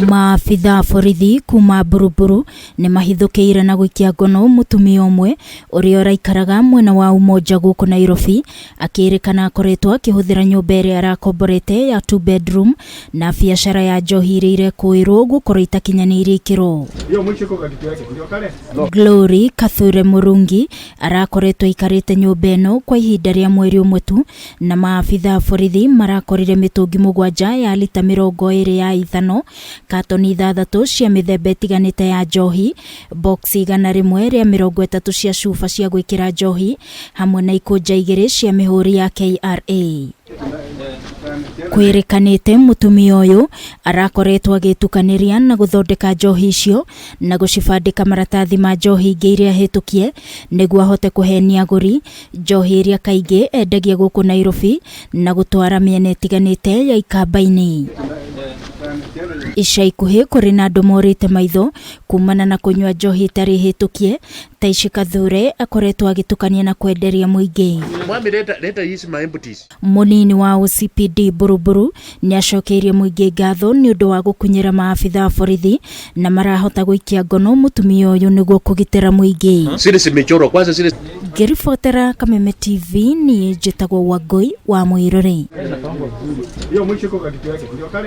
Maabitha a borithi kuma Buruburu nĩmahithũkĩire na gũikia ngono mũtumia ũmwe ũrĩa ũraikaraga mwena wa Umoja gũkũ Nairobi, akĩrĩkana akoretwo akĩhũthĩra nyũmba ĩrĩa arakomborete ya two bedroom na biacara ya njohi iria irekũĩrwo gũkorwo itakinyanĩirie ikĩro. Glory Kathure Mũrungi arakoretwo aikarĩte nyũmba ĩno kwa ihinda rĩa mweri ũmwe tu, na maabitha a borithi marakorire mĩtũngi 7 ya lita 20 ya ithano, katoni 6 cia mĩthemba ĩtiganĩte ya njohi, box 130 cia cuba cia gwĩkĩra njohi, hamwe na ikũnja 2 cia mĩhũri ya KRA. Kwĩrĩkanĩte mũtumia ũyũ arakoretwo agĩtukanĩria na gũthondeka njohi icio na gũcibandĩka maratathi ma njohi ingĩ iria hĩtũkie nĩguo ahote kũhenia agũri njohi iria kaingĩ endagia gũkũ Nairobi na gũtwara mĩena ĩtiganĩte ya ikamba-inĩ. Ica ikuhĩ kũrĩ na andũ morĩte maitho kumana na kũnyua njohi ĩtarĩ hĩtũkie ta ici Kathure akoretwo agĩtukania na kwenderia mũingĩ. Mwami, leta leta hizi maempties. Mũnini wa OCPD Buruburu nĩacokeirie mũingĩ ngatho nĩ ũndũ wa gũkunyĩra maabitha a borithi na marahota gũikia ngono mũtumia ũyũ nĩguo kũgitĩra mũingĩ. Zile zimechorwa kwanza zile. Ngĩribotera Kameme TV niĩ njĩtagwo Wangũi wa Mũirũrĩ.